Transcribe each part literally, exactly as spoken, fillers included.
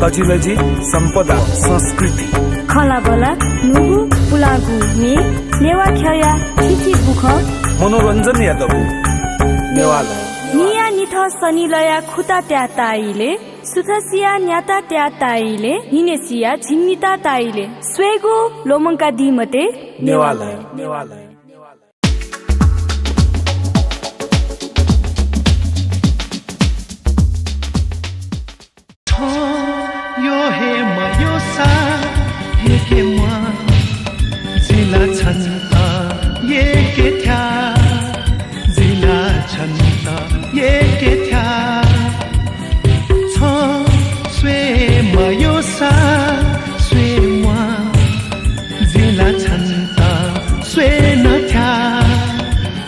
तजिलजि, सम्पदा, संस्कृति, खँल्हाबल्हा, न्हूगु पुलांगु म्ये, नेवाः ख्यःया थीथी बुखँ, मनोरञ्जनया दबू। नेवालय। न्हिया निथं सनिलया खुता त्याः ताः इलय्, सुथसिया न्याता त्याः ताः इलय्, न्हिनेसिया झिंनिता ताः इलय्, स्वयेगु ल्वःमंकादी मते। नेवालय। नेवालय। छं यः हे मयःसा यय्‌के म्वाः, जि ला छन्त यय्‌के थ्याः, जि ला छन्त यय्‌के थ्याः। छं स्वये मयःसा स्वये म्वाः, जि ला छन्त स्वये नं थ्याः,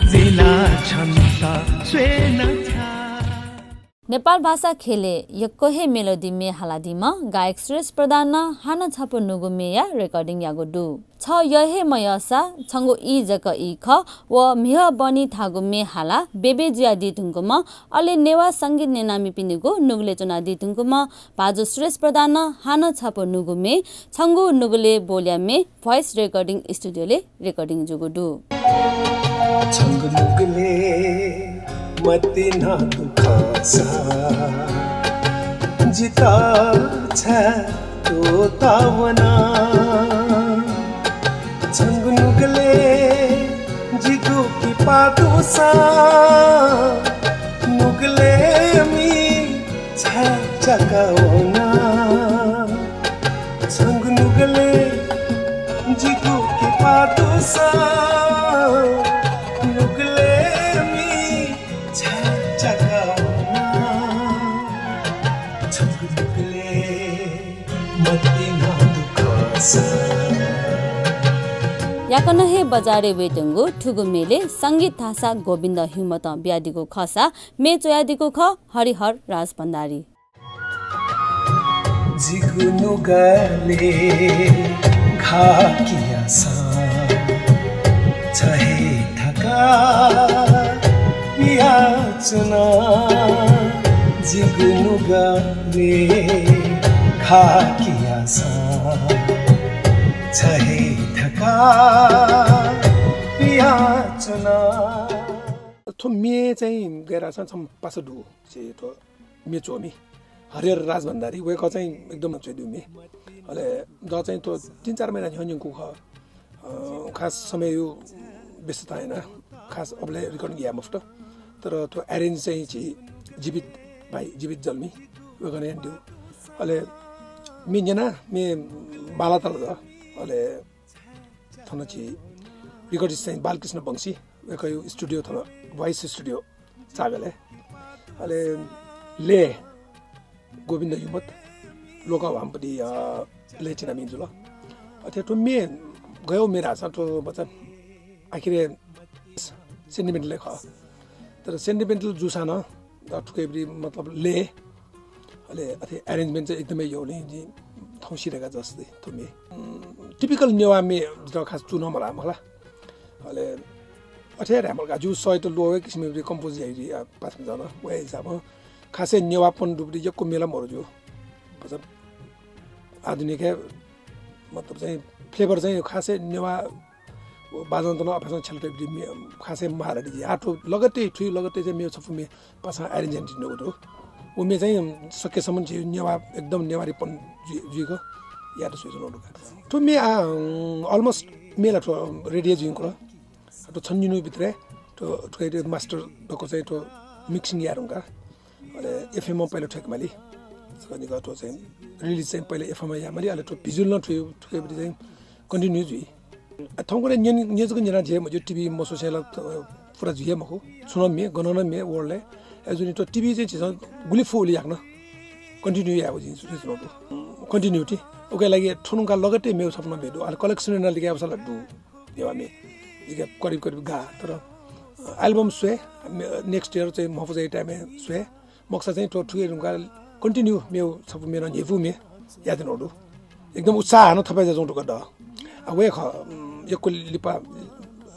जि ला छन्त स्वये नं थ्याः। नेपाल भाषा ख्यलय् यक्व हे मेलोडी म्ये हालादीम्ह गायक सुरेश प्रधानं हानं छपु न्हूगु म्येया recording याःगु दु। छं यः हे मयःसा छंगु ई जक ई खः व म्हिगः बनी धाःगु म्ये हालाः बेबे जुयादी धुंकूम्ह, अले नेवाः संगीत न्यनामिपिनिगु नुगलय् च्वनादी धुंकूम्ह भाजु सुरेश प्रधानं हानं छपु न्हूगु म्ये छंगु नुगलय् बोलया म्ये Voice Recording Studio-लय् recording जूगु दु। छंगु नुगलय् मतिना दुखसा जितः छाय् त्वःतावना। छंगु नुगलय् जिगु किपा दुसा नुगलय् मि छाय् चाकावना। छंगु नुगलय् जिगु किपा दुसा नुगलय् मि छाय् चाकावना। छंगु नुगलय् मतिना दुखसा। याकनं हे बजारय् वयेत्यंगु थुगु म्येलय् संगीत धाःसा गोविन्द ह्युमतं बियादीगु खःसा म्ये च्वयादीगु खः हरिहर राजभण्डारी। जिगु नुगलय् घाः कियासां छ हे धकाः पियाच्वना। जिगु नुगलय् घाः कियासां छ हे धकाः पियाच्वना। थ्व म्ये चाहिँ गय् धाःसा छम्ह पासा दु, चाहिँ थ्व म्ये च्वमि हरिहर राजभण्डारी, वय्‌कः चाहिँ एकदम च्वयादीम्ह। अले द चाहिँ थ्व तीन चार महिना न्ह्यः न्यंकू खः। अ, खास समय व्यस्तता याना खास अबलय् recording याये मफुत। तर थ्व arrange चाहिँ झी जीवित भाइ, जीवित जल्मी, वय्‌कलं यानादीगु। अले म्ये न्यना, म्ये बांलात ला द। अले थन झी recordist चाहिँ बालकृष्ण वंशी, वय्‌कःया studio थन Voice Studio चाःगलय्। अले लय् गोविन्द ह्युमत, लोकं वामपति, अ, लय् चिनामि जुल। अथे थ्व म्ये गय् म्ये धाःसा थ्व बचा आखिरय् sentimental हे खः। तर sentimental जूसां नं, अ, थुकियापट्टि मतलब लय्, अले अथे arrangement चाहिँ एकदमै यःगु नि, जिं थौं सिधयेका जस दइ थ्व म्ये। उम्, typical नेवाः म्ये जितः खास चूनं मलाः मखु ला। अले अथे हे धाये माल का, जिगु सःयात ल्वःवय् किसिमं compose याइ, आ, पासापिं जन वया हिसाबं खासै नेवाःपन दुपट्टि यक्व म्ये ला मरु ज्यू। मतलब आधुनिक हे, मतलब चाहिँ flavor चाहिँ खासै नेवाः बाजं तन अभ्यासं छ्यला तइपट्टि म्ये खासै माः ला दि। आः थ्व लगत्तै, थुइ लगत्तै चाहिँ म्ये छपु म्ये पासां arrange यानादीगु दु। व म्ये चाहिँ सकेसम्म झी नेवाः, एकदम नेवारीपन जुइ-, जुइक यायेत स्वयाच्वनागु दु का। थ्व म्ये आ, अं, almost म्ये ला थ्व ready जुइधुंकल। थ्व छन्हु निन्हु भित्रय् थ्व, थुकिया master दक्व चाहिँ थ्व mixing यायेधुंका। अले FM मा पहिला थ्वयेके माली। सकसित थ्व चाहिँ release चाहिँ पहिला FM मा याये माली, अले थ्व visual नं थ्व, थुकियापट्टि चाहिँ continue जुइ। आ, थौंकन्हय् न्यने, न्यने जक न्यना जुइ हे मज्यू, TV मस्वसें ला, अ, पूरा जुइ हे मखु। छुं नं म्ये, गनं नं म्ये world-य्। अय्‌जूगुलिं थ्व TV चाहिँ झीसं गुलि फु उलि याकनं continue यायेगु जिं सोचेधुंकूगु दु। Continuity। उकिया लागि थ्व धुंकाः लगत्तै म्ये छपु नं म्ये दु। अले collection यानाः लिकाये बलय् ला दु नेवाः म्ये। जिके करिब करिब गाः, तर, अ, album स्वये, मे-, next year चाहिँ म्हपुजाया time-य् स्वये। मखुसा चाहिँ थ्व थुके धुंकाः continue मेगु छपु म्ये नं न्ह्यइपु म्ये यायेत्यनागु दु। एकदम उत्साह हानं थपय् जुयाच्वंगु दु का द। आ, व हे खः, उम्, यक्व लिपा,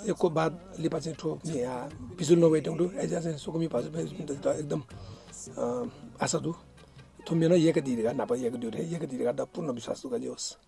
यक्व बाद लिपा चाहिँ थ्व म्ये आ visual नं वयेत्यंगु दु। अय्‌जुयाः चाहिँ स्वकुमि भाजु भाइपिन्त एकदम, अ, आशा दु। थ्व मेनं यय्‌कादी धकाः, न्हापा यय्‌कादी धकाः, यय्‌कादी धकाः द पूर्ण विश्वास दुगु जुइ होस्।